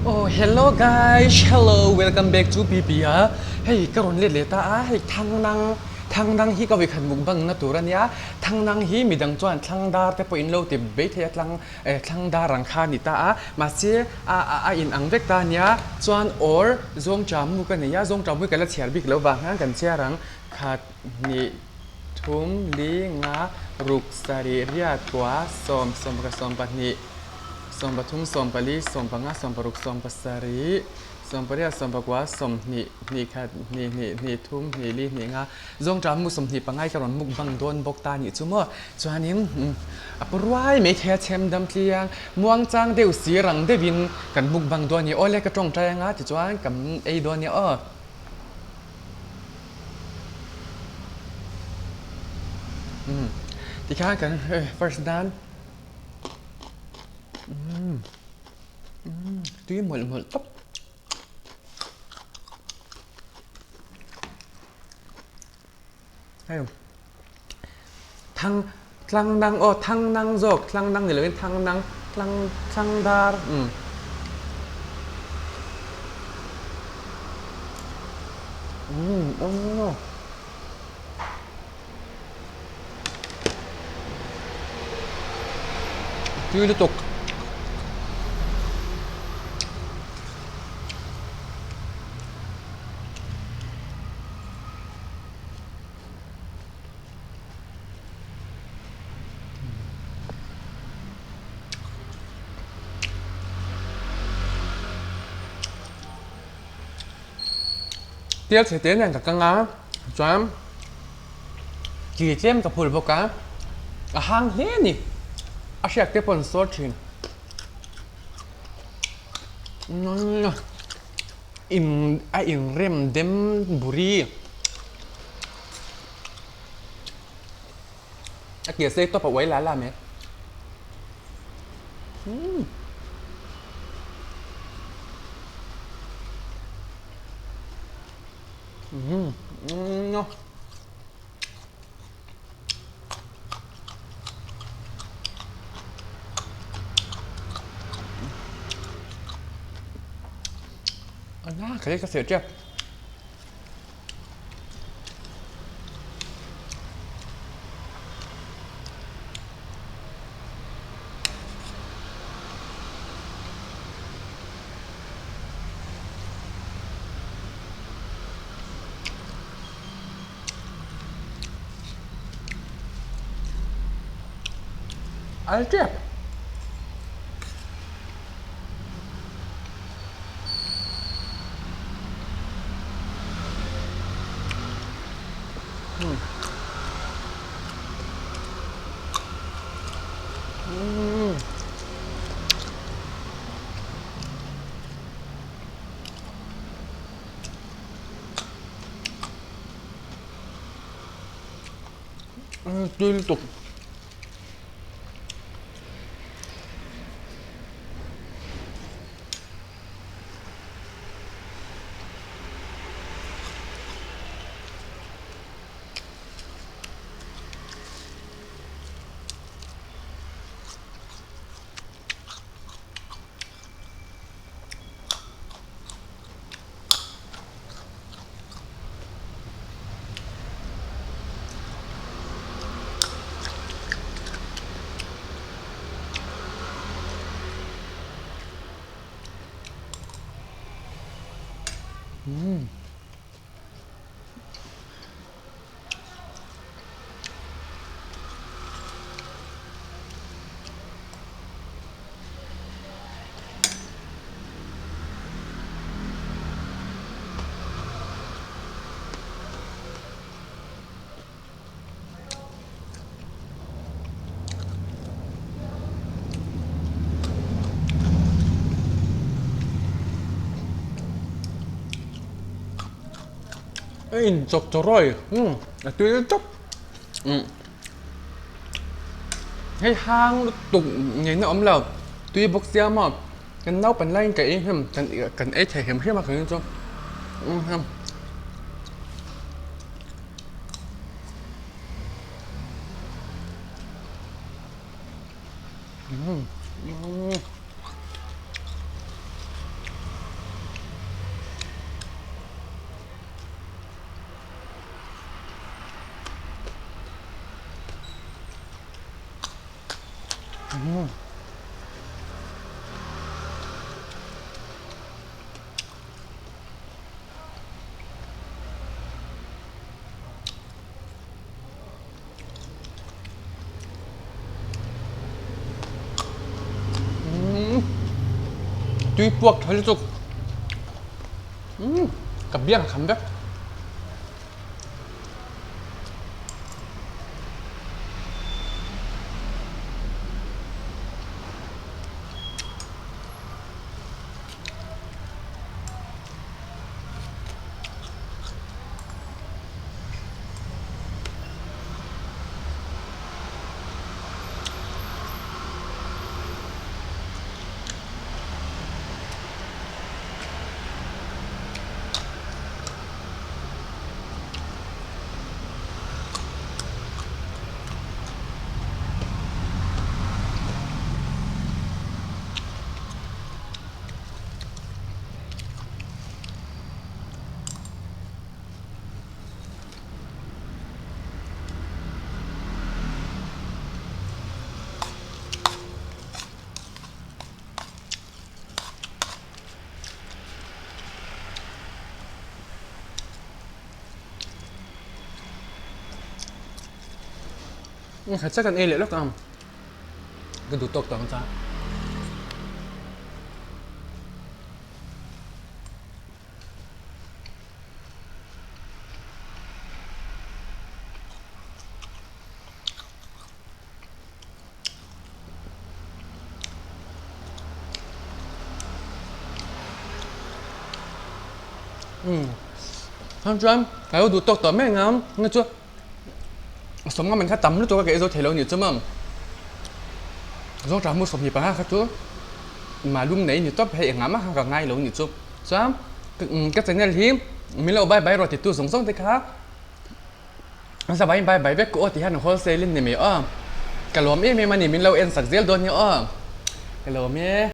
Oh hello guys hello welcome back to PP a hei ka rawn let leh ta a hei thangnang thangnang hi ka vawikhat mukbang na tur ania thangnang hi midang chuan thlang dar te pawh in lo ti bei thei a tlang eh thlang dar ang kha a ni ta a mahse a a in ang vek ta ania chuan or zawngṭa mu ka nei a zawngṭa mu hi ka la chhiar bik loh vang hian kan chhiar ang khat hnih thum li nga ruk sarih riat kua sawm sawmpakhat sawmpahnih. Sawmpathum, sawmpali, sawmpanga, sawmparuk, sawmpasarih, sawmpariat, sawmpakua, sawmhnih, hnihkhat, hnihhnih, hnihthum, hnihli, hnihnga, zawngṭah mu 25 i ka rawn mukbang dawn bawk ta nih chu maw. Chuanin a pu ruai mai thei a chhem dam tliang, muangchang deuh si rang deuhin kan mukbang dawn a ni. Awle ka tawngtai anga tichuan kan ei dawn nia aw. Tikhan kan first dan. Tui mawlh mawlh tawp. Hei thang tlang nang aw thang nang zawk tlang nang ni lovin thang nang tlang thlang dar umm. Umm aw. Tui lutuk. Tial chhe te nen ka kang a chuan chi tlem ka phul bawk a a hang hle a ni a hriak te pawh an sawr thin in a inrem dem buri a tia sei tawp a uai la la mai. Ka seh tep. Al tep. Tui lutuk. A in chawk chaw rawi umm a tui lutuk umm hei hang lutuk ngei na awm lo tui bawk sia maw kan naupan laiin ka ei hnem kan ei thei hem hem a kha chu umm. Tui puak tha lutuk. Ka biang a kham vek. Khat chiah kan ei leh lawk ang ka duh tawk tawh ang chuan. Chuan chuan ka lo duh tawk tawh mai ang a na chu sawmnga man kha tam lutuk a ka ei zo thei lo a nih chu maw zawngṭah mu 25 kha chu malum nei ni tawp hei engah mah kha ka ngai lo a nih chu chuan ka channel hi min lo bye bye rawh titu zawng zawng te kha. Zavain bai bai vek aw ti hian wholesale in ni mai aw. Ka lawm em em a ni min lo en sak zel dawn hi aw. Ka lawm e.